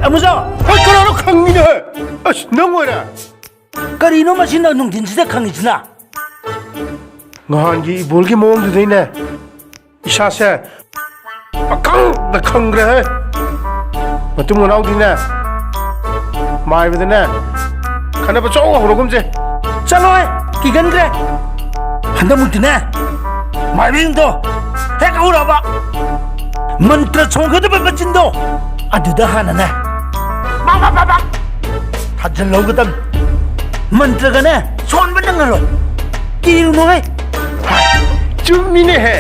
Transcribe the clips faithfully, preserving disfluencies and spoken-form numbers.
ꯑꯃꯨꯖꯥꯎ! ꯍꯣꯏ, ꯀꯅꯥꯅꯣ ꯈꯪꯉꯤꯅꯦ? ꯑꯁ, ꯅꯪ ꯑꯣꯏꯔꯦ? ꯀꯔꯤꯅꯣ ꯃꯁꯤꯅ ꯅꯨꯡꯊꯤꯟꯁꯤꯗ ꯈꯪꯉꯤꯁꯤꯅ? ꯅꯍꯥꯟꯒꯤ ꯏꯕꯣꯜꯒꯤ ꯃꯑꯣꯡꯗꯨꯗꯩꯅꯦ ꯏꯁꯥꯁꯦ ꯄꯈꯪꯗ ꯈꯪꯈ꯭ꯔꯦꯍꯦ꯫ ꯃꯇꯨꯡ ꯃꯅꯥꯎꯗꯤꯅꯦ, ꯃꯥꯏꯕꯗꯅꯦ ꯈꯟꯅꯕ ꯆꯥꯎ ꯍꯧꯔꯒꯨꯝꯁꯦ꯫ ꯆꯠꯂꯣꯍꯦ, ꯀꯤꯒꯟꯈ꯭ꯔꯦ꯫ ꯍꯟꯗꯛꯃꯨꯛꯇꯤꯅꯦ, ꯃꯥꯏꯕꯤꯡꯗꯣ ꯍꯦꯛ ꯍꯧꯔꯛꯑꯕ, ꯃꯟꯇ꯭ꯔ ꯁꯣꯟꯒꯗꯕ ꯃꯆꯤꯟꯗꯣ ꯑꯗꯨꯗ ꯍꯥꯟꯅꯅꯦ ꯕꯥꯛ ꯕꯥꯛ ꯕꯥꯛ ꯕꯥꯛ ꯊꯥꯖꯤꯜꯍꯧꯒꯗꯕꯅꯤ꯫ ꯃꯟꯇ꯭ꯔꯒꯅꯦ ꯁꯣꯟꯕ ꯅꯪꯉꯔꯣꯏ꯫ ꯀꯤꯔꯨꯅꯨꯍꯦ꯫ ꯆꯨꯝꯃꯤꯅꯦꯍꯦ꯫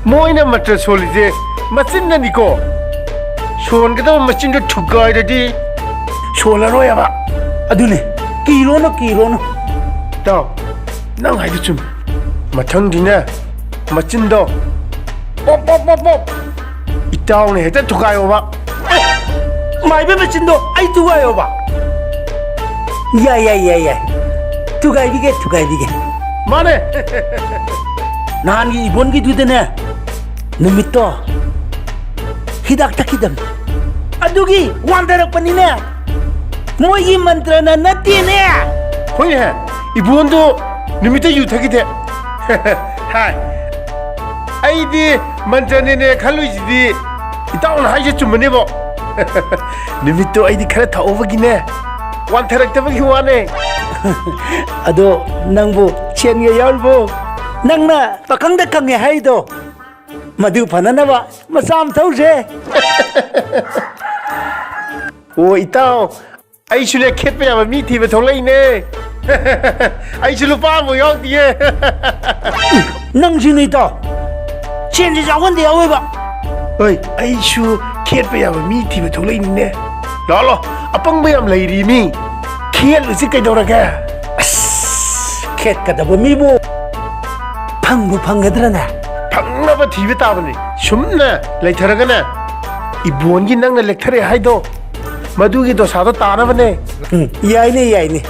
ꯃꯣꯏꯅ ꯃꯟꯇ꯭ꯔ ꯁꯣꯜꯂꯤꯁꯦ ꯃꯆꯤꯟꯅꯅꯤꯀꯣ꯫ ꯁꯣꯟꯒꯗꯕ ꯃꯆꯤꯟꯗꯣ ꯊꯨꯒꯥꯏꯔꯗꯤ ꯁꯣꯜꯂꯔꯣꯏꯕ꯫ ꯑꯗꯨꯅꯦ, ꯀꯤꯔꯣꯅꯨ, ꯀꯤꯔꯣꯅꯨ꯫ ꯏꯇꯥꯎ, ꯅꯪ ꯍꯥꯏꯗꯣ ꯆꯨꯝꯃꯤ꯫ ꯃꯊꯪꯗꯤꯅꯦ, ꯃꯆꯤꯟꯗꯣ ꯄꯣꯞ ꯄꯣꯞ ꯄꯣꯞ ꯄꯣꯞ ꯏꯇꯥꯎꯅ ꯍꯦꯛꯇ ꯊꯨꯒꯥꯏꯌꯣꯕ꯫ ꯃꯥꯏꯕ ꯃꯆꯤꯟꯗꯣ ꯑꯩ ꯊꯨꯒꯥꯏꯌꯣꯕ꯫ ꯌꯥꯏ, ꯌꯥꯏ, ꯌꯥꯏ, ꯌꯥꯏ꯫ ꯊꯨꯒꯥꯏꯕꯤꯒꯦ, ꯊꯨꯒꯥꯏꯕꯤꯒꯦ꯫ ꯃꯥꯅꯦ꯫ ꯅꯍꯥꯟꯒꯤ ꯏꯕꯣꯟꯒꯤꯗꯨꯗꯅꯦ, ꯅꯨꯃꯤꯠꯇꯣ ꯍꯤꯗꯥꯛ ꯊꯛꯈꯤꯗꯕꯅꯤ꯫ ꯑꯗꯨꯒꯤ ꯋꯥꯟꯊꯔꯛꯄꯅꯤꯅꯦ꯫ ꯃꯣꯏꯒꯤ ꯃꯟꯇ꯭ꯔꯅ ꯅꯠꯇꯦꯅꯦ꯫ ꯍꯣꯏꯅꯦ, ꯏꯕꯣꯟꯗꯣ ꯅꯨꯃꯤꯠꯇ ꯌꯨ ꯊꯛꯈꯤꯗꯦ꯫ ꯍꯥꯏ, ꯑꯩꯗꯤ ꯃꯟꯇ꯭ꯔꯅꯦꯅꯦ ꯈꯜꯂꯨꯏꯁꯤꯗꯤ ꯏꯇꯥꯎꯅ ꯍꯥꯏꯁꯦ ꯆꯨꯝꯃꯅꯦꯕꯣ꯫ ꯅꯨꯃꯤꯠꯇꯣ ꯑꯩꯗꯤ ꯈꯔ ꯊꯛꯎꯕꯒꯤꯅꯦ, ꯋꯥꯟꯊꯔꯛꯇꯕꯒꯤ ꯋꯥꯅꯦ꯫ ꯑꯗꯣ ꯅꯪꯕꯨ ꯁꯦꯟꯒ ꯌꯥꯎꯔꯤꯕꯣ? ꯅꯪꯅ ꯄꯥꯈꯪꯗ ꯈꯪꯉꯦ ꯍꯥꯏꯗꯣ, ꯃꯗꯨ ꯐꯅꯅꯕ ꯃꯆꯥ ꯑꯃ ꯊꯧꯁꯦ꯫ ꯑꯣ ꯏꯇꯥꯎ, ꯑꯩꯁꯨꯅꯦ ꯈꯦꯠꯄ ꯌꯥꯕ ꯃꯤ ꯊꯤꯕ ꯊꯣꯛꯂꯛꯏꯅꯦ꯫ ꯑꯩꯁꯨ ꯂꯨꯄꯥ ꯑꯃꯐꯥꯎ ꯌꯥꯎꯗꯤꯌꯦ꯫ ꯅꯪꯁꯨꯅꯦ ꯏꯇꯥꯎ, ꯁꯦꯟꯁꯤ ꯌꯥꯎꯍꯟꯗꯦ ꯌꯥꯎꯋꯦꯕ꯫ ꯍꯣꯏ, ꯑꯩꯁꯨ ꯈꯦꯠꯄ ꯌꯥꯕ ꯃꯤ ꯊꯤꯕ ꯊꯣꯛꯂꯛꯏꯅꯤꯅꯦ꯫ ꯂꯥꯛꯑꯣ, ꯂꯥꯛꯑꯣ, ꯑꯄꯪꯕ ꯌꯥꯝ ꯂꯩꯔꯤ ꯃꯤ꯫ ꯈꯦꯠꯂꯨꯁꯤ ꯀꯩꯗꯧꯔꯒꯦ? ꯑꯁ, ꯈꯦꯠꯀꯗꯕ ꯃꯤꯕꯨ ꯐꯪꯕꯨ ꯐꯪꯒꯗ꯭ꯔꯅꯦ? ꯐꯪꯅꯕ ꯊꯤꯕ ꯇꯥꯕꯅꯤ꯫ ꯁꯨꯝꯅ ꯂꯩꯊꯔꯒꯅꯦ, ꯏꯕꯣꯟꯒꯤ ꯅꯪꯅ ꯂꯦꯛꯊꯔꯦ ꯍꯥꯏꯗꯣ, ꯃꯗꯨꯒꯤ ꯗꯣꯁꯥꯗꯣ ꯇꯥꯅꯕꯅꯦ꯫ ꯎꯝ, ꯌꯥꯏꯅꯦ, ꯌꯥꯏꯅꯦ꯫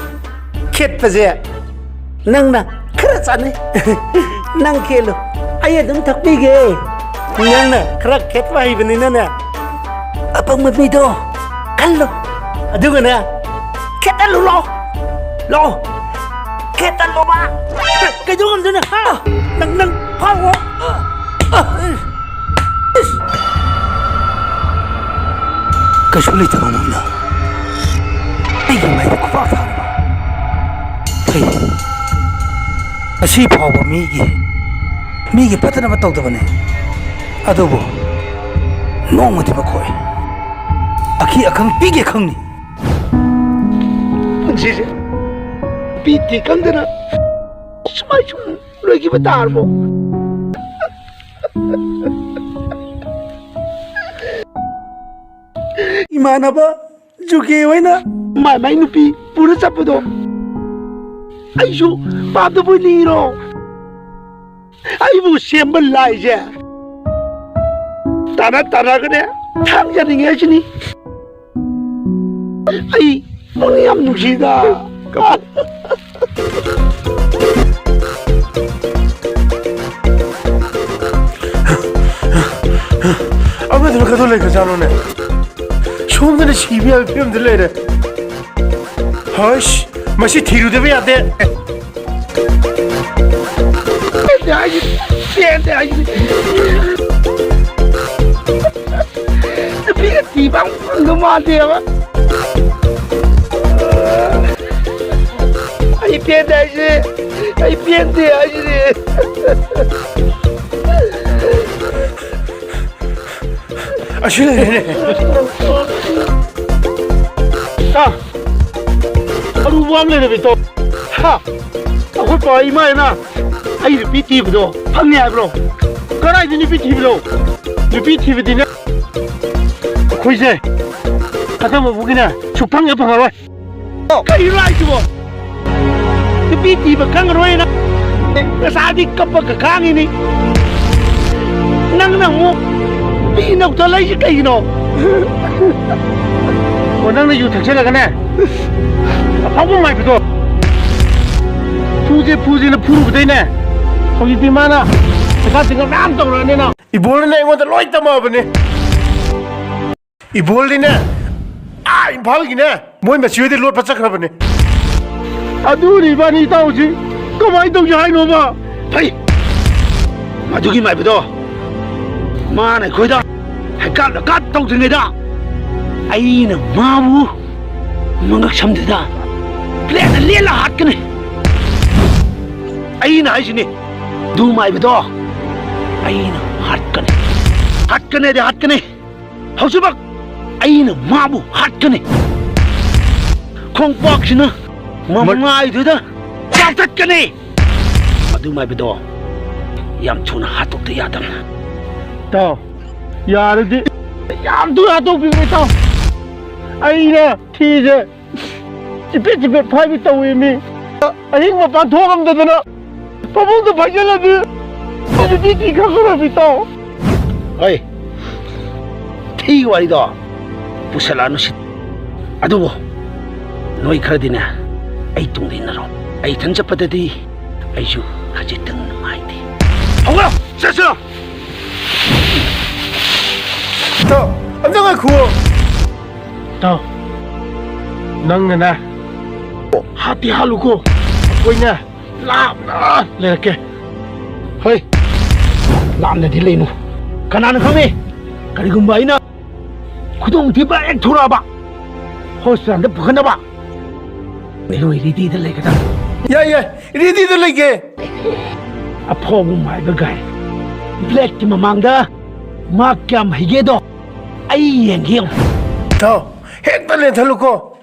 ꯈꯦꯠꯄꯁꯦ ꯅꯪꯅ ꯈꯔ ꯆꯥꯅꯩ꯫ ꯅꯪ ꯈꯦꯠꯂꯨ, ꯑꯩ ꯑꯗꯨꯝ ꯊꯛꯄꯤꯒꯦ꯫ ꯅꯪꯅ ꯈꯔ ꯈꯦꯠꯄ ꯍꯩꯕꯅꯤꯅꯅꯦ, ꯑꯄꯪꯕ ꯃꯤꯗꯣ ꯈꯜꯂꯣ꯫ ꯑꯗꯨꯒꯅꯦ, ꯈꯦꯠꯇꯜꯂꯨ ꯂꯥꯛꯑꯣ꯫ ꯂꯥꯛꯑꯣ꯫ ꯈꯦꯠꯇꯜꯂꯣꯕ꯫ ꯀꯩꯗꯧ ꯉꯝꯗꯣꯏꯅꯣ? ꯍꯥ? ꯅꯪ, ꯅꯪ ꯐꯥꯎꯑꯣ꯫ ꯀꯩꯁꯨ ꯂꯩꯇꯕ ꯃꯪꯂꯥ꯫ ꯑꯩꯒꯤ ꯃꯥꯏꯗ ꯈꯨꯄꯥꯛ ꯊꯥꯔꯕ꯫ ꯐꯩ꯫ ꯉꯁꯤ ꯐꯥꯎꯕ ꯃꯤꯒꯤ, ꯃꯤꯒꯤ ꯐꯠꯇꯅꯕ ꯇꯧꯗꯕꯅꯦ꯫ ꯑꯗꯨꯕꯨ ꯅꯣꯡꯃꯗꯤ ꯃꯈꯣꯏ ꯑꯈꯤ ꯑꯈꯪ ꯄꯤꯒꯦ ꯈꯪꯅꯤ꯫ ꯄꯨꯟꯁꯤꯁꯦ ꯄꯤ ꯇꯤ ꯈꯪꯗꯅ ꯁꯨꯃꯥꯏ ꯁꯨꯝ ꯂꯣꯏꯈꯤꯕ ꯇꯥꯔꯕꯣ? ꯏꯃꯥꯟꯅꯕ ꯖꯨꯒꯦ ꯍꯣꯏꯅ ꯃꯥꯏ ꯃꯥꯏ ꯅꯨꯄꯤ ꯄꯨꯔ ꯆꯠꯄꯗꯣ ꯑꯩꯁꯨ ꯄꯥꯞꯇ ꯄꯨꯅꯤꯡꯉꯤꯔꯣ? ꯑꯩꯕꯨ ꯁꯦꯝꯕ ꯂꯥꯏꯁꯦ ꯇꯥꯅ ꯇꯥꯅꯒꯅꯦ ꯊꯥꯡꯖꯅꯤꯡꯉꯦ ꯍꯥꯏꯁꯤꯅꯤ꯫ ꯑꯩ ꯅꯪ ꯌꯥꯝ ꯅꯨꯡꯁꯤꯗ꯫ ꯑꯃꯗꯨꯅ ꯀꯗꯣ ꯂꯩꯈ꯭ꯔꯖꯥꯠꯅꯣꯅꯦ? ꯁꯣꯝꯗꯅ ꯁꯤꯕ ꯌꯥꯕꯒꯤ ꯐꯤꯕꯝꯗ ꯂꯩꯔꯦ꯫ ꯍꯩꯁ, ꯃꯁꯤ ꯊꯤꯔꯨꯗꯕ ꯌꯥꯗꯦ꯫ ꯄꯦꯟꯗꯦ ꯍꯥꯏꯁꯤꯗꯤ, ꯄꯦꯟꯗꯦ ꯍꯥꯏꯁꯤꯗꯤ꯫ ꯅꯨꯄꯤꯒ ꯊꯤꯕ ꯑꯃ ꯐꯪꯗꯧ ꯃꯥꯟꯗꯦꯕ꯫ ꯑꯩ ꯄꯦꯟꯗꯦ ꯍꯥꯏꯁꯤꯗꯤ, ꯑꯩ ꯄꯦꯟꯗꯦ ꯍꯥꯏꯁꯤꯗꯤ꯫ ꯑꯁꯤ ꯂꯩꯔꯦꯅꯦ꯫ ꯑꯥ, ꯑꯔꯨꯕ ꯑꯃ ꯂꯩꯔꯝꯃꯤ ꯇꯧ꯫ ꯍꯥ? ꯑꯩꯈꯣꯏ ꯄꯥ ꯏꯃꯥꯅ ꯑꯩ ꯅꯨꯄꯤ ꯊꯤꯕꯗꯣ ꯐꯪꯉꯦ ꯍꯥꯏꯕ꯭ꯔꯣ? ꯀꯗꯥꯏꯗ ꯅꯨꯄꯤ ꯊꯤꯕꯅꯣ? ꯅꯨꯄꯤ ꯊꯤꯕꯗꯤꯅꯦ ꯑꯩꯈꯣꯏꯁꯦ ꯈꯟꯊꯕꯕꯨꯒꯤꯅꯦ ꯁꯨꯛꯐꯪ ꯍꯦꯛ ꯐꯪꯉꯔꯣꯏ꯫ ꯀꯩꯅꯣ ꯍꯥꯏꯁꯤꯕꯣ? ꯅꯨꯄꯤ ꯊꯤꯕ ꯈꯪꯉꯔꯣꯏꯅ ꯉꯁꯥꯏꯗꯤ ꯀꯞꯄꯒ ꯈꯥꯡꯉꯤꯅꯤ꯫ ꯅꯪꯅ ꯑꯃꯨꯛ ꯅꯨꯄꯤ ꯏꯅꯧ ꯊꯣꯛꯂꯛꯏꯁꯤ ꯀꯩꯒꯤꯅꯣ? ꯑꯣ, ꯅꯪꯅ ꯌꯨ ꯊꯛꯆꯜꯂꯒꯅꯦ ꯑꯐꯥꯎꯕ ꯃꯥꯏꯕꯗꯣ ꯐꯨꯁꯦ ꯐꯨꯁꯦꯅ ꯐꯨꯔꯨꯕꯗꯩꯅꯦ ꯍꯧꯖꯤꯛꯇꯤ ꯃꯥꯅ ꯄꯩꯁꯥ ꯇꯤꯡꯉ ꯃꯌꯥꯝ ꯇꯧꯔꯛꯑꯅꯤꯅ ꯏꯕꯣꯜꯅ ꯑꯩꯉꯣꯟꯗ ꯂꯣꯏ ꯇꯝꯃꯛꯑꯕꯅꯦ꯫ ꯏꯕꯣꯜꯗꯤꯅꯦ ꯑꯥ, ꯏꯝꯐꯥꯜꯒꯤꯅꯦ, ꯃꯣꯏ ꯃꯆꯤ ꯍꯣꯏꯗꯤ ꯂꯣꯠꯄ ꯆꯠꯈ꯭ꯔꯕꯅꯦ꯫ ꯑꯗꯨꯅꯤ ꯏꯕꯥꯅꯤ ꯏꯇꯥꯎꯁꯤ ꯀꯃꯥꯏꯅ ꯇꯧꯁꯤ ꯍꯥꯏꯅꯣꯕ? ꯐꯩ, ꯃꯗꯨꯒꯤ ꯃꯥꯏꯕꯗꯣ ꯃꯥꯅ ꯑꯩꯈꯣꯏꯗ ꯍꯩꯀꯥꯞ ꯂꯩꯀꯥꯞ ꯇꯧꯗ꯭ꯔꯤꯉꯩꯗ ꯑꯩꯅ ꯃꯥꯕꯨ ꯃꯉꯛ ꯁꯝꯗꯨꯗ ꯕ꯭ꯂꯦꯗꯅ ꯂꯦꯜꯂ ꯍꯥꯠꯀꯅꯤ꯫ ꯑꯩꯅ ꯍꯥꯏꯁꯤꯅꯤ, ꯑꯗꯨ ꯃꯥꯏꯕꯗꯣ ꯑꯩꯅ ꯍꯥꯠꯀꯅꯤ, ꯍꯥꯠꯀꯅꯤꯗꯤ ꯍꯥꯠꯀꯅꯤ꯫ ꯍꯧꯖꯤꯛꯃꯛ ꯑꯩꯅ ꯃꯥꯕꯨ ꯍꯥꯠꯀꯅꯤ꯫ ꯈꯣꯡꯄꯥꯛꯁꯤꯅ ꯃꯃꯥꯏꯗꯨꯗ ꯆꯥꯞꯊꯠꯀꯅꯤ꯫ ꯑꯗꯨ ꯃꯥꯏꯕꯗꯣ ꯌꯥꯝ ꯊꯨꯅ ꯍꯥꯠꯇꯣꯛꯇ ꯌꯥꯗꯕꯅꯤ꯫ ꯏꯇꯥꯎ, ꯌꯥꯔꯗꯤ ꯌꯥꯝ ꯊꯨꯅ ꯍꯥꯠꯇꯣꯛꯄꯤꯈ꯭ꯔꯣ ꯏꯇꯥꯎ꯫ ꯑꯩꯅ ꯊꯤꯁꯦ ꯆꯤꯐꯦꯠ ꯆꯤꯐꯦꯠ ꯐꯥꯏꯕꯤ ꯇꯧꯏ ꯃꯤ꯫ ꯑꯍꯤꯡ ꯃꯄꯥꯟ ꯊꯣꯛꯉꯝꯗꯗꯅ ꯐꯃꯨꯡꯗ ꯐꯥꯏꯖꯜꯂꯗꯤ ꯑꯗꯨꯗꯤ ꯊꯤ ꯈꯪꯉꯔꯣꯏ ꯏꯇꯥꯎ꯫ ꯍꯣꯏ, ꯊꯤ ꯋꯥꯔꯤꯗꯣ ꯄꯨꯁꯜꯂꯛꯑꯅꯨ ꯁꯤ꯫ ꯑꯗꯨꯕꯨ ꯅꯣꯏ ꯈꯔꯗꯤꯅꯦ, ꯑꯩ ꯇꯨꯡꯗ ꯏꯟꯅꯔꯣ꯫ ꯑꯩ ꯏꯊꯟ ꯆꯠꯄꯗꯗꯤ ꯑꯩꯁꯨ ꯈꯖꯤꯛꯇꯪ ꯅꯨꯡꯉꯥꯏꯇꯦ꯫ ꯍꯧꯒꯠꯂꯣ, ꯆꯠꯁꯤꯔꯣ꯫ ꯏꯇꯥꯎ, ꯑꯝꯇ ꯉꯥꯏꯈꯨꯑꯣ꯫ ꯏꯇꯥꯎ, ꯅꯪꯅꯅꯦ ꯍꯥꯠꯇꯤ ꯍꯥꯠꯂꯨꯀꯣ, ꯑꯩꯈꯣꯏꯅꯦ ꯂꯥꯞꯅ ꯂꯩꯔꯛꯀꯦ꯫ ꯍꯣꯏ, ꯂꯥꯞꯅꯗꯤ ꯂꯩꯅꯨ꯫ ꯀꯅꯥꯅ ꯈꯪꯅꯤ? ꯀꯔꯤꯒꯨꯝꯕ ꯑꯩꯅ ꯈꯨꯗꯣꯡꯊꯤꯕ ꯍꯦꯛ ꯊꯣꯔꯛꯑꯕ, ꯍꯣꯁꯄꯤꯇꯥꯜꯗ ꯄꯨꯈꯠꯅꯕ ꯅꯣꯏ ꯔꯦꯗꯤꯗ ꯂꯩꯒꯗꯕ꯫ ꯌꯥꯏ, ꯌꯥꯏ, ꯔꯦꯗꯤꯗ ꯂꯩꯒꯦ꯫ ꯑꯐꯥꯎꯕ ꯃꯥꯏꯕ ꯒꯥꯏ ꯕ꯭ꯂꯦꯛꯀꯤ ꯃꯃꯥꯡꯗ ꯃꯥ ꯀꯌꯥꯝ ꯍꯩꯒꯦꯗꯣ ꯑꯩ ꯌꯦꯡꯒꯦ ꯌꯦꯡꯉꯨ꯫ ꯏꯇꯥꯎ, ꯍꯦꯛꯇ ꯂꯦꯟꯊꯠꯂꯨꯀꯣ꯫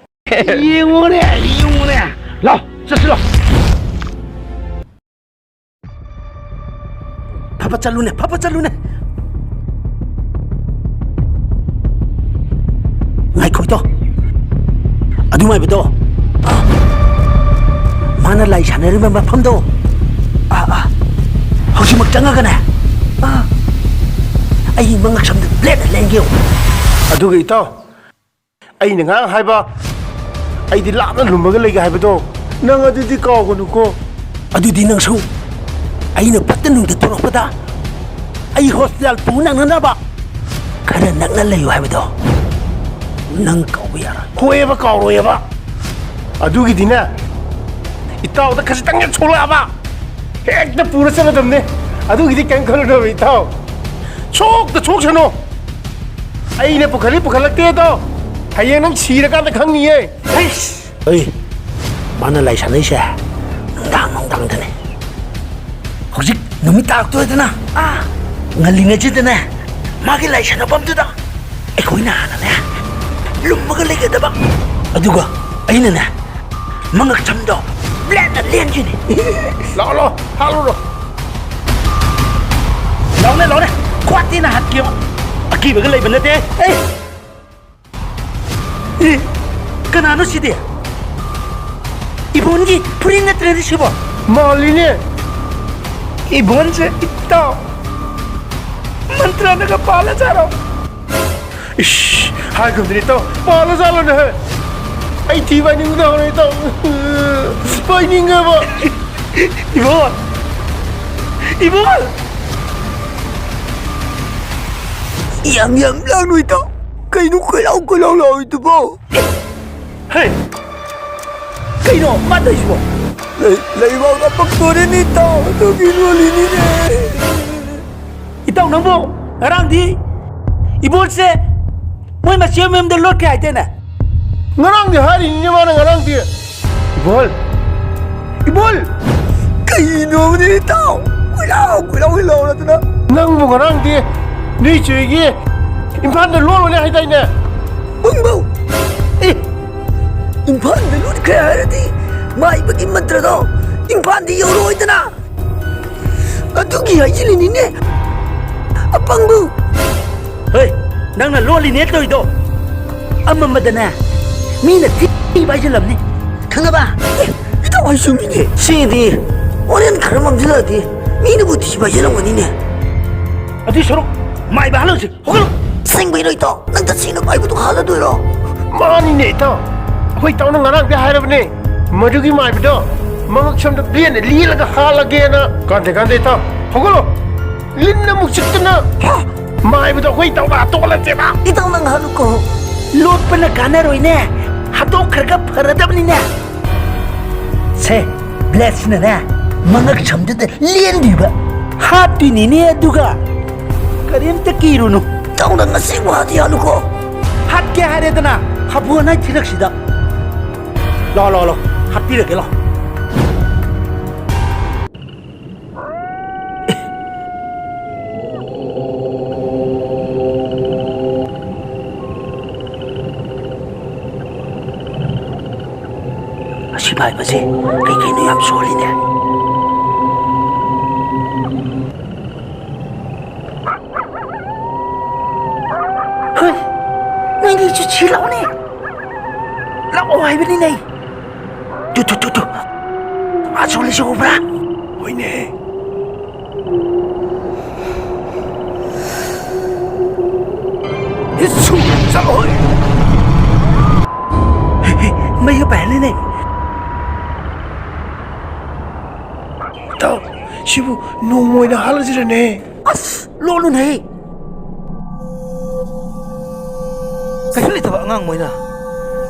ꯌꯦꯡꯉꯨꯅꯦ, ꯌꯦꯡꯉꯨꯅꯦ꯫ ꯂꯥꯎ, ꯆꯠꯁꯤ ꯂꯥꯎ꯫ ꯐꯕ ꯆꯠꯂꯨꯅꯦ, ꯐꯕ ꯆꯠꯂꯨꯅꯦ꯫ ꯉꯥꯏꯈꯣ ꯏꯇꯥꯎ꯫ ꯑꯗꯨ ꯉꯥꯏꯕꯗꯣ꯫ ꯃꯥꯅ ꯂꯥꯏ ꯁꯥꯟꯅꯔꯤꯕ ꯃꯐꯝꯗꯣ꯫ ꯑꯥ, ꯑꯥ꯫ ꯍꯧꯖꯤꯛꯃꯛ ꯆꯪꯉꯒꯅꯦ꯫ ꯑꯥ꯫ ꯑꯩꯒꯤ ꯃꯉꯛ ꯁꯝꯗ ꯕ꯭ꯂꯦꯗꯅ ꯂꯦꯡꯒꯦ ꯌꯦꯡꯉꯨ꯫ ꯑꯗꯨꯒ ꯏꯇꯥꯎ, ꯑꯩꯅ ꯉꯔꯥꯡ ꯍꯥꯏꯕ, ꯑꯩꯗꯤ ꯂꯥꯞꯅ ꯂꯨꯝꯃꯒ ꯂꯩꯒꯦ ꯍꯥꯏꯕꯗꯣ, ꯅꯪ ꯑꯗꯨꯗꯤ ꯀꯥꯎꯒꯅꯨꯀꯣ꯫ ꯑꯗꯨꯗꯤ ꯅꯪꯁꯨ ꯑꯩꯅ ꯐꯠꯇ ꯅꯨꯡꯗ ꯊꯣꯔꯛꯄꯗ ꯑꯩ ꯍꯣꯁꯄꯤꯇꯥꯜ ꯄꯨ ꯅꯪꯅꯅꯕ ꯈꯔ ꯅꯛꯅ ꯂꯩꯌꯨ ꯍꯥꯏꯕꯗꯣ꯫ ꯅꯪ ꯀꯥꯎꯕ ꯌꯥꯔꯣꯏ꯫ ꯍꯣꯏꯑꯕ, ꯀꯥꯎꯔꯣꯏꯑꯕ꯫ ꯑꯗꯨꯒꯤꯗꯤꯅꯦ, ꯏꯇꯥꯎꯗ ꯈꯖꯤꯛꯇꯪ ꯍꯦꯛ ꯁꯣꯛꯂꯛꯑꯕ, ꯍꯦꯛꯇ ꯄꯨꯔ ꯆꯠꯂꯗꯕꯅꯦ꯫ ꯑꯗꯨꯒꯤꯗꯤ ꯀꯩꯝ ꯈꯜꯂꯨꯅꯣ, ꯏꯇꯥꯎ꯫ ꯁꯣꯛꯇ ꯁꯣꯛꯁꯅꯨ꯫ ꯑꯩꯅ ꯄꯨꯈꯠꯂꯤ ꯄꯨꯈꯠꯂꯛꯇꯦꯗꯣ ꯍꯌꯦꯡ ꯅꯪ ꯁꯤꯔꯀꯥꯟꯗ ꯈꯪꯅꯤꯌꯦ꯫ ꯍꯩꯁ! ꯑꯩ, ꯃꯥꯅ ꯂꯥꯏ ꯁꯥꯟꯅꯩꯁꯦ ꯅꯨꯡꯗꯥꯡ ꯅꯨꯡꯗꯥꯡꯗꯅꯦ꯫ ꯍꯧꯖꯤꯛ ꯅꯨꯃꯤꯠ ꯇꯥꯔꯛꯇꯣꯔꯦꯗꯅ, ꯑꯥ, ꯉꯜꯂꯤꯉꯩꯁꯤꯗꯅꯦ, ꯃꯥꯒꯤ ꯂꯥꯏ ꯁꯥꯟꯅꯐꯝꯗꯨꯗ ꯑꯩꯈꯣꯏꯅ ꯍꯥꯟꯅꯅꯦ, ꯂꯨꯝꯃꯒ ꯂꯩꯒꯗꯕ꯫ ꯑꯗꯨꯒ ꯑꯩꯅꯅꯦ, ꯃꯉꯛ ꯁꯝꯗꯣ ꯕ꯭ꯂꯦꯗꯅ ꯂꯦꯟꯈꯤꯅꯤ꯫ ꯂꯥꯛꯑꯣ, ꯂꯥꯛꯑꯣ, ꯍꯥꯠꯂꯨꯔꯣ꯫ ꯂꯥꯎꯅꯦ, ꯂꯥꯎꯅꯦ, ꯈ꯭ꯋꯥꯇꯤꯅ ꯍꯥꯠꯀꯦꯕ꯫ ꯑꯀꯤꯕꯒ ꯂꯩꯕ ꯅꯠꯇꯦ꯫ ꯑꯦ! ꯑꯦ, ꯀꯅꯥꯅꯣ ꯁꯤꯗꯤ? ꯏꯕꯣꯟꯒꯤ ꯐꯨꯔꯤꯠ ꯅꯠꯇ꯭ꯔꯅꯦ ꯁꯤꯕꯣ? ꯃꯥꯜꯂꯤꯅꯦ꯫ ꯏꯕꯣꯟꯁꯦ ꯏꯇꯥꯎ ꯃꯟꯇ꯭ꯔꯅꯒ ꯄꯥꯜꯂꯖꯥꯔꯣ? ꯏꯁ, ꯍꯥꯏꯈ꯭ꯔꯕꯗꯨꯅꯤ ꯏꯇꯥꯎ, ꯄꯥꯜꯂꯖꯥꯠꯂꯣꯅꯦ? ꯑꯩ ꯊꯤ ꯐꯥꯏꯅꯤꯡꯕꯗ ꯍꯧꯔꯦ ꯏꯇꯥꯎ, ꯐꯥꯏꯅꯤꯡꯉꯦꯕ꯫ ꯏꯕꯣꯟ! ꯏꯕꯣꯟ! ꯌꯥꯝ ꯌꯥꯝ ꯂꯥꯡꯅꯨ ꯏꯇꯥꯎ꯫ ꯀꯩꯅꯣ ꯀꯣꯏꯂꯥꯎ ꯀꯣꯏꯂꯥꯎ ꯂꯥꯎꯔꯤꯗꯨꯕꯣ? ꯍꯦ! ꯀꯩꯅꯣ ꯃꯥ ꯇꯧꯔꯤꯁꯤꯕꯣ? ꯂꯩ-, ꯂꯩꯕꯥꯛ ꯑꯄꯛꯇꯣꯔꯦꯅꯦ ꯏꯇꯥꯎ, ꯑꯗꯨꯒꯤ ꯂꯣꯜꯂꯤꯅꯤꯅꯦ꯫ ꯏꯇꯥꯎ ꯅꯪꯕꯨ ꯉꯔꯥꯡꯗꯤ ꯏꯕꯣꯜꯁꯦ ꯃꯣꯏ ꯃꯆꯦ ꯃꯌꯨꯝꯗ ꯂꯣꯠꯈ꯭ꯔꯦ ꯍꯥꯏꯗꯥꯏꯅꯦ? ꯉꯔꯥꯡꯗꯤ ꯍꯥꯏꯔꯤꯅꯤꯅꯦ ꯃꯥꯅ ꯉꯔꯥꯡꯗꯤ꯫ ꯏꯕꯣꯜ! ꯏꯕꯣꯜ! ꯀꯩꯅꯣꯅꯦ ꯏꯇꯥꯎ? ꯀꯣꯏꯂꯥꯎ ꯀꯣꯏꯂꯥꯎ ꯂꯥꯎꯔꯗꯅ꯫ ꯅꯪꯕꯨ ꯉꯔꯥꯡꯗꯤ ꯅꯣꯏ ꯆꯦꯒꯤ ꯏꯝꯐꯥꯜꯗ ꯂꯣꯠꯂꯨꯅꯦ ꯍꯥꯏꯗꯥꯏꯅꯦ? ꯄꯪꯕꯧ! ꯑꯦ! ꯏꯝꯐꯥꯜꯗ ꯂꯣꯠꯈ꯭ꯔꯦ ꯍꯥꯏꯔꯗꯤ ꯃꯥꯏꯕꯒꯤ ꯃꯟꯇ꯭ꯔꯗꯣ ꯏꯝꯐꯥꯜꯗ ꯌꯧꯔꯛꯑꯣꯏꯗꯅ꯫ ꯑꯗꯨꯒꯤ ꯍꯥꯏꯖꯤꯜꯂꯤꯅꯤꯅꯦ, ꯑꯄꯪꯕꯧ꯫ ꯍꯣꯏ, ꯅꯪꯅ ꯂꯣꯠꯂꯤꯅꯦ ꯇꯧꯔꯤꯗꯣ ꯑꯃꯝꯕꯗꯅꯦ ꯃꯤꯅ ꯊꯤ ꯄꯥꯏꯁꯤꯜꯂꯝꯅꯤ, ꯈꯪꯉꯕ? ꯑꯦ, ꯏꯇꯥꯎ ꯍꯥꯏ ꯆꯨꯝꯃꯤꯅꯦ꯫ ꯁꯤꯗꯤ ꯍꯣꯔꯦꯟ ꯈꯔ ꯃꯝꯁꯤꯜꯂꯛꯑꯗꯤ ꯃꯤꯅꯕꯨ ꯊꯤ ꯄꯥꯏꯁꯤꯜꯂꯝꯒꯅꯤꯅꯦ꯫ ꯑꯗꯨꯏ ꯁꯔꯨꯛ ꯃꯥꯏꯕ ꯍꯜꯂꯁꯤ꯫ ꯍꯧꯒꯠꯂꯣ! ꯑꯁꯦꯡꯕꯩꯔꯣ ꯏꯇꯥꯎ? ꯅꯪ ꯇꯁꯦꯡꯅ ꯃꯥꯏꯕꯗꯣ ꯍꯥꯜꯂꯗꯣꯏꯔꯣ? ꯃꯥꯅꯤꯅꯦ ꯏꯇꯥꯎ, ꯑꯩꯈꯣꯏ ꯏꯇꯥꯎꯅ ꯉꯔꯥꯡꯗꯤ ꯍꯥꯏꯔꯕꯅꯦ, ꯃꯗꯨꯒꯤ ꯃꯥꯏꯕꯗꯣ ꯃꯉꯛ ꯁꯝꯗ ꯂꯦꯟꯅ ꯂꯦꯜꯂꯒ ꯍꯥꯜꯂꯒꯦꯅ꯫ ꯀꯥꯟꯗꯦ ꯀꯥꯟꯗꯦ ꯏꯇꯥꯎ, ꯍꯧꯒꯠꯂꯣ! ꯂꯤꯟꯅ ꯑꯃꯨꯛ ꯆꯤꯛꯇꯅ꯫ ꯍꯥ! ꯃꯥꯏꯕꯗꯣ ꯑꯩꯈꯣꯏ ꯏꯇꯥꯎꯅ ꯍꯥꯠꯇꯣꯛꯍꯜꯂꯁꯦꯕ꯫ ꯏꯇꯥꯎ ꯅꯪ ꯍꯥꯠꯂꯨꯀꯣ꯫ ꯂꯣꯠꯄꯅ ꯀꯥꯟꯅꯔꯣꯏꯅꯦ, ꯍꯥꯠꯇꯣꯛꯈ꯭ꯔꯒ ꯐꯔꯗꯕꯅꯤꯅꯦ꯫ ꯁꯦ, ꯕ꯭ꯂꯦꯗꯁꯤꯅꯅꯦ, ꯃꯉꯛ ꯁꯝꯗꯨꯗ ꯂꯦꯟꯗꯣꯏꯕ꯫ ꯍꯥꯠꯇꯣꯏꯅꯤꯅꯦ ꯑꯗꯨꯒ꯫ ꯀꯔꯤꯝꯇ ꯀꯤꯔꯨꯅꯨ꯫ ꯇꯧꯅ ꯉꯁꯤ ꯋꯥꯗꯤ ꯌꯥꯜꯂꯨꯀꯣ꯫ ꯍꯥꯠꯀꯦ ꯍꯥꯏꯔꯦꯗꯅ, ꯍꯥꯄꯨ ꯑꯅꯥꯏ ꯊꯤꯔꯛꯁꯤꯗ꯫ ꯂꯥꯎ, ꯂꯥꯎ, ꯂꯥꯎ, ꯍꯥꯠꯄꯤꯔꯒꯦ, ꯂꯥꯎ꯫ ꯑꯁꯤ ꯄꯥꯏꯕꯁꯦ ꯀꯩ ꯀꯩꯅꯣ ꯌꯥꯝ ꯁꯣꯜꯂꯤꯅꯦ꯫ ꯍꯣꯏ, ꯅꯪꯒꯤꯁꯨ ꯁꯤ ꯂꯥꯛꯑꯣꯅꯦ꯫ ꯂꯥꯛꯑꯣ ꯍꯥꯏꯕꯅꯤꯅꯦ꯫ ꯇꯨ, ꯇꯨ, ꯇꯨ, ꯇꯨ꯫ ꯑꯥ ꯁꯣꯜꯂꯤꯁꯤ ꯎꯕ꯭ꯔꯥ? ꯍꯣꯏꯅꯦ꯫ ꯏꯠꯁꯨ, ꯆꯠꯂꯣ ꯍꯣꯏ꯫ ꯃꯩꯒ ꯄꯥꯏꯍꯜꯂꯤꯅꯦ꯫ ꯏꯇꯥꯎ, ꯁꯤꯕꯨ ꯅꯣꯡꯃ ꯑꯣꯏꯅ ꯍꯥꯠꯂꯁꯤꯔꯅꯦ? ꯑꯁ, ꯂꯣꯠꯂꯨꯅꯦ꯫ ꯀꯩꯁꯨ ꯂꯩꯇꯕ ꯑꯉꯥꯡ ꯃꯣꯏꯅ꯫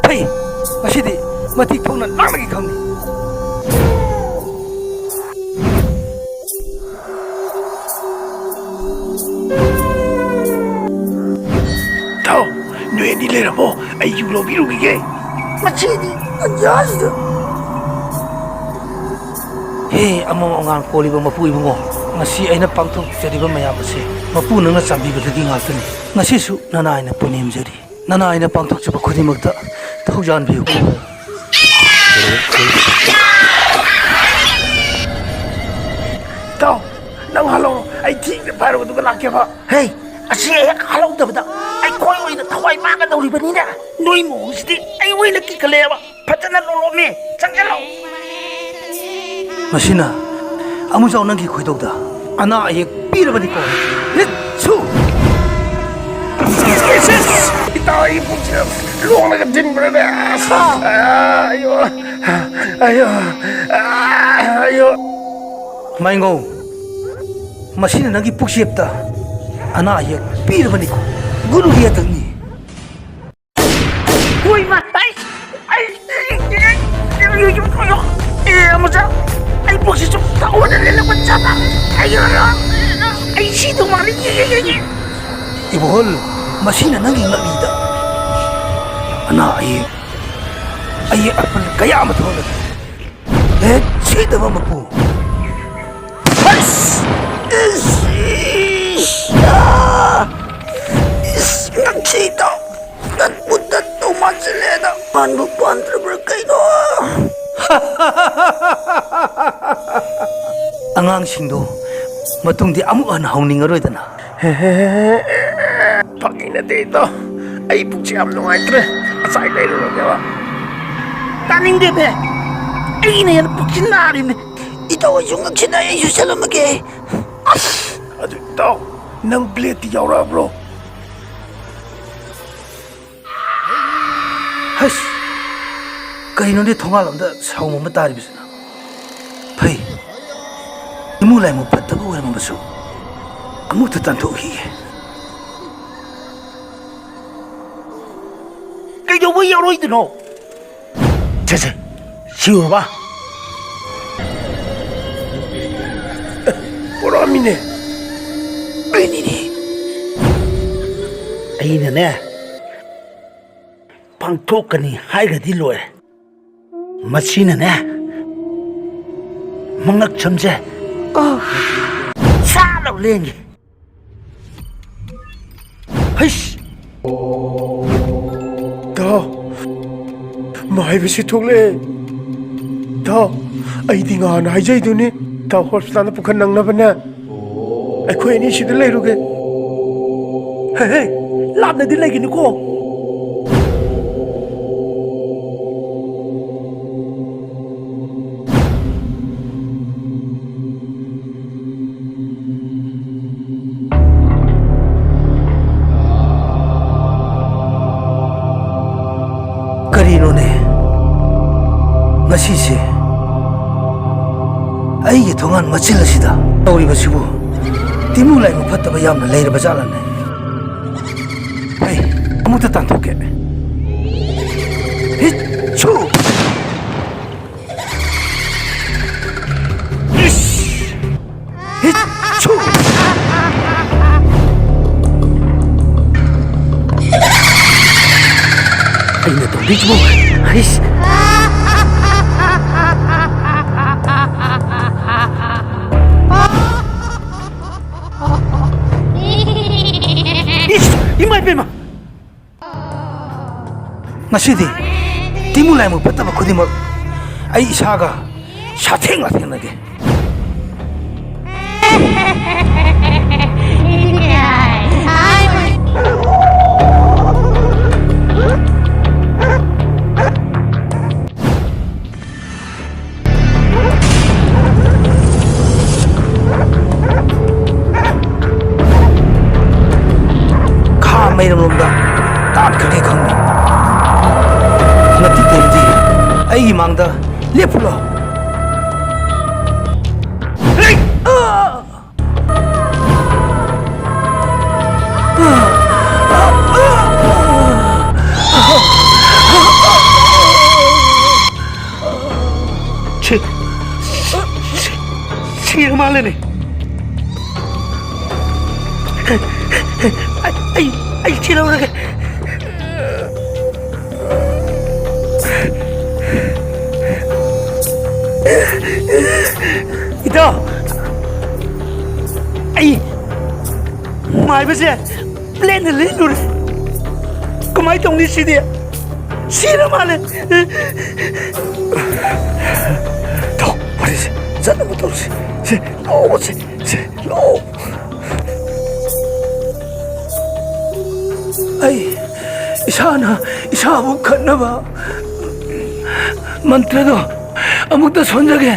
ꯐꯩ, ꯉꯁꯤꯗꯤ ꯃꯊꯤ ꯊꯣꯛꯅ ꯂꯥꯛꯂꯒꯦ ꯈꯪꯅꯤ꯫ ꯊꯥꯎ, ꯅꯣꯏ ꯑꯅꯤ ꯂꯩꯔꯝꯃꯣ, ꯑꯩ ꯌꯨ ꯂꯧꯕꯤꯔꯨꯈꯤꯒꯦ꯫ ꯃꯁꯤꯗꯤ ꯇꯟꯖꯥꯁꯤꯗ꯫ ꯍꯦ, ꯑꯃꯝ ꯑꯉꯥꯟ ꯀꯣꯜꯂꯤꯕ ꯃꯄꯨ ꯏꯕꯨꯡꯉꯣ, ꯉꯁꯤ ꯑꯩꯅ ꯄꯥꯡꯊꯣꯛꯆꯔꯤꯕ ꯃꯌꯥꯝ ꯑꯁꯦ ꯃꯄꯨ ꯅꯪꯅ ꯆꯥꯟꯕꯤꯕꯗꯒꯤ ꯉꯥꯛꯇꯅꯤ꯫ ꯉꯁꯤꯁꯨ ꯅꯅꯥꯏꯅ ꯄꯨꯅꯦꯝꯖꯔꯤ꯫ ꯅꯅꯥꯏꯅ ꯄꯥꯡꯊꯣꯛꯆꯕ ꯈꯨꯗꯤꯡꯃꯛꯇ ꯊꯧꯖꯥꯟꯕꯤꯌꯨ꯫ ꯏꯇꯥꯎ, ꯅꯪ ꯍꯜꯂꯛꯑꯣ, ꯑꯩ ꯊꯤꯅ ꯐꯥꯏꯔꯨꯕꯗꯨꯒ ꯂꯥꯛꯀꯦꯕ꯫ ꯍꯦ, ꯑꯁꯤ ꯍꯦꯛ ꯍꯜꯍꯧꯗꯕꯗ ꯑꯩꯈꯣꯏ ꯑꯣꯏꯅ ꯊꯋꯥꯏ ꯃꯥꯡꯒꯗꯧꯔꯤꯕꯅꯤꯅꯦ꯫ ꯅꯣꯏ ꯃꯑꯣꯡꯁꯤꯗꯤ ꯑꯩ ꯑꯣꯏꯅ ꯀꯤꯈꯠꯂꯛꯑꯦꯕ꯫ ꯐꯖꯅ ꯂꯣꯂꯣꯝꯃꯤ, ꯆꯪꯁꯤꯜꯂꯣ꯫ ꯃꯁꯤꯅ ꯑꯃꯨꯖꯥꯎ ꯅꯪꯒꯤ ꯈꯣꯏꯗꯧꯗ ꯑꯅꯥ ꯑꯌꯦꯛ ꯄꯤꯔꯕꯅꯤꯀꯣ꯫ ꯍꯤꯠꯁꯨ! ꯏꯁ, ꯏꯁ, ꯏꯁ! ꯏꯇꯥꯎ, ꯑꯩꯒꯤ ꯄꯨꯛꯁꯤꯗ ꯂꯣꯡꯂꯒ ꯊꯤꯟꯕ꯭ꯔꯅꯦ? ꯑꯁ! ꯑꯥ! ꯑꯥ, ꯑꯌꯣ! ꯑꯌꯣ! ꯑꯥ! ꯑꯌꯣ! ꯃꯥꯏꯉꯧ, ꯃꯁꯤꯅ ꯅꯪꯒꯤ ꯄꯨꯛꯆꯦꯞꯇ ꯑꯅꯥ ꯑꯌꯦꯛ ꯄꯤꯔꯕꯅꯤꯀꯣ꯫ ꯒꯨꯂꯨꯔꯤꯌꯥ ꯊꯛꯅꯤ꯫ ꯏꯕꯣꯍꯜ, ꯃꯁꯤꯅ ꯅꯪꯒꯤ ꯉꯛꯂꯤꯗ ꯑꯅꯥ ꯑꯌꯦꯛ, ꯑꯌꯦꯛ ꯑꯄꯟ ꯀꯌꯥ ꯑꯃ ꯊꯣꯛꯍꯜꯂꯒꯅꯤ꯫ ꯍꯦꯛ ꯁꯤꯗꯕ ꯃꯄꯨ꯫ ꯍꯩꯁ! ꯏꯁ! ꯏꯁ! ꯑꯥ! ꯏꯁ! ꯅꯪꯁꯤꯗꯣ ꯇꯠꯄꯨ ꯇꯠꯇꯧ ꯃꯥꯟꯁꯤꯜꯂꯦꯗ꯫ ꯄꯥꯟꯕꯨ ꯄꯥꯟꯗ꯭ꯔꯕ꯭ꯔꯥ ꯀꯩꯅꯣ? ꯑꯉꯥꯡꯁꯤꯡꯗꯣ ꯃꯇꯨꯡꯗꯤ ꯑꯃꯨꯛ ꯍꯟꯅ ꯍꯧꯅꯤꯡꯉꯔꯣꯏꯗꯅ꯫ ꯐꯥꯒꯤ ꯅꯠꯇꯦ ꯏꯇꯥꯎ, ꯑꯩ ꯄꯨꯛꯁꯦ ꯌꯥꯝ ꯅꯨꯡꯉꯥꯏꯇ꯭ꯔꯦ, ꯑꯆꯥꯏ ꯂꯩꯔꯨꯔꯒꯦꯕ꯫ ꯇꯥꯅꯤꯡꯗꯦꯅꯦ, ꯑꯩꯅ ꯍꯦꯟꯅ ꯄꯨꯛꯁꯤ ꯅꯥꯔꯤꯅꯦ꯫ ꯏꯇꯥꯎ ꯑꯩꯁꯨ ꯉꯛꯁꯤꯟꯅ ꯑꯩꯁꯨ ꯆꯠꯂꯝꯃꯒꯦ꯫ ꯑꯁ! ꯑꯗꯨ ꯏꯇꯥꯎ, ꯅꯪ ꯕ꯭ꯂꯦꯗꯇꯤ ꯌꯥꯎꯔꯛꯑꯕ꯭ꯔꯣ? ꯍꯩꯁ! ꯀꯩꯅꯣꯅꯦ ꯊꯣꯡꯒꯥꯜ ꯑꯝꯗ ꯁꯥꯎꯝ ꯑꯃ ꯇꯥꯔꯤꯕꯁꯤꯅ? ꯐꯩ, ꯏꯃꯨ ꯂꯥꯏꯃꯨ ꯐꯠꯇꯕ ꯑꯣꯏꯔꯝꯃꯕꯁꯨ ꯑꯃꯨꯛꯇ ꯇꯥꯟꯊꯣꯛꯈꯤꯒꯦ꯫ ꯀꯩꯗꯧꯕ ꯌꯥꯎꯔꯣꯏꯗꯣꯏꯅꯣ? ꯁꯦ, ꯁꯦ, ꯁꯤꯔꯨꯔꯕ? ꯄꯨꯔꯛꯑꯝꯃꯤꯅꯦ꯫ ꯑꯩꯅꯤꯅꯦ꯫ ꯑꯩꯅꯅꯦ, ꯄꯥꯡꯊꯣꯛꯀꯅꯤ ꯍꯥꯏꯈ꯭ꯔꯗꯤ ꯂꯣꯏꯔꯦ꯫ ꯃꯁꯤꯅꯅꯦ, ꯃꯉꯛ ꯁꯝꯁꯦ, ꯑ, ꯁꯥꯠ ꯂꯥꯎ ꯂꯦꯡꯒꯦ꯫ ꯍꯩꯁ! ꯏꯇꯥꯎ, ꯃꯥꯏꯕꯁꯤ ꯊꯣꯛꯂꯛꯑꯦ꯫ ꯏꯇꯥꯎ, ꯑꯩꯗꯤ ꯉꯍꯥꯟ ꯍꯥꯏꯖꯩꯗꯨꯅꯤ, ꯏꯇꯥꯎ ꯍꯣꯁꯄꯤꯇꯥꯜꯗ ꯄꯨꯈꯠꯅꯕꯅꯦ꯫ ꯑꯩꯈꯣꯏ ꯑꯅꯤ ꯁꯤꯗ ꯂꯩꯔꯨꯒꯦ꯫ ꯍꯦ, ꯍꯦ, ꯂꯥꯞꯅꯗꯤ ꯂꯩꯒꯅꯨꯀꯣ꯫ ꯀꯔꯤꯅꯣꯅꯦ ꯉꯁꯤꯁꯦ? ꯑꯩꯒꯤ ꯊꯣꯡꯒꯥꯟ ꯃꯆꯤꯜ ꯑꯁꯤꯗ ꯇꯧꯔꯤꯕꯁꯤꯕꯨ ꯇꯤꯃꯨ ꯂꯥꯏꯃꯨ ꯐꯠꯇꯕ ꯌꯥꯝꯅ ꯂꯩꯔꯕ ꯖꯥꯠꯂꯅꯦ? ꯑꯩ ꯑꯃꯨꯛꯇ ꯇꯥꯟꯊꯣꯛꯀꯦ꯫ ꯍꯤꯠ! ꯁꯨ! ꯏꯁ! ꯍꯤꯠ! ꯁꯨ! ꯕꯤꯖꯨ, ꯍꯩꯁ꯫ ꯏꯁ, ꯏꯃꯥ ꯏꯕꯦꯝꯃ! ꯉꯁꯤꯗꯤ ꯇꯤꯃꯨ ꯂꯥꯏꯃꯨ ꯐꯠꯇꯕ ꯈꯨꯗꯤꯡꯃꯛ ꯑꯩ ꯏꯁꯥꯒ ꯁꯥꯊꯦꯡ ꯂꯥꯊꯦꯡꯅꯒꯦ꯫ ꯈꯥ ꯃꯩꯔꯝꯂꯣꯝꯗ ꯇꯥꯟꯈ꯭ꯔꯒꯦ ꯈꯪꯉꯤ꯫ ꯅꯠꯇꯦ, ꯇꯦꯝꯗꯤ, ꯑꯩꯒꯤ ꯃꯥꯡꯗ ꯂꯦꯞꯄꯨ ꯂꯥꯎ꯫ ꯍꯦ! ꯑꯥ! ꯁꯤ, ꯁꯤ, ꯁꯤꯔ ꯃꯥꯜꯂꯦꯅꯦ꯫ ꯑꯩ, ꯑꯩ, ꯑꯩ ꯆꯦꯜꯍꯧꯔꯒꯦ꯫ ꯏꯇꯥꯎ, ꯑꯩ ꯃꯥꯏꯕꯁꯦ ꯄ꯭ꯂꯦꯟꯅ ꯂꯦꯟꯂꯨꯔꯦ꯫ ꯀꯃꯥꯏ ꯇꯧꯅꯤ ꯁꯤꯗꯤ? ꯁꯤꯔ ꯃꯥꯜꯂꯦ꯫ ꯇꯧ, ꯋꯥꯔꯤꯁꯦ ꯆꯠꯅꯕ ꯇꯧꯁꯤ꯫ ꯁꯦ, ꯂꯥꯛꯑꯣ, ꯁꯦ, ꯁꯦ, ꯂꯥꯛꯑꯣ꯫ ꯑꯩ ꯏꯁꯥꯅ ꯏꯁꯥꯕꯨ ꯈꯠꯅꯕ ꯃꯟꯇ꯭ꯔꯗꯣ ꯑꯃꯨꯛꯇ ꯁꯣꯟꯖꯒꯦ꯫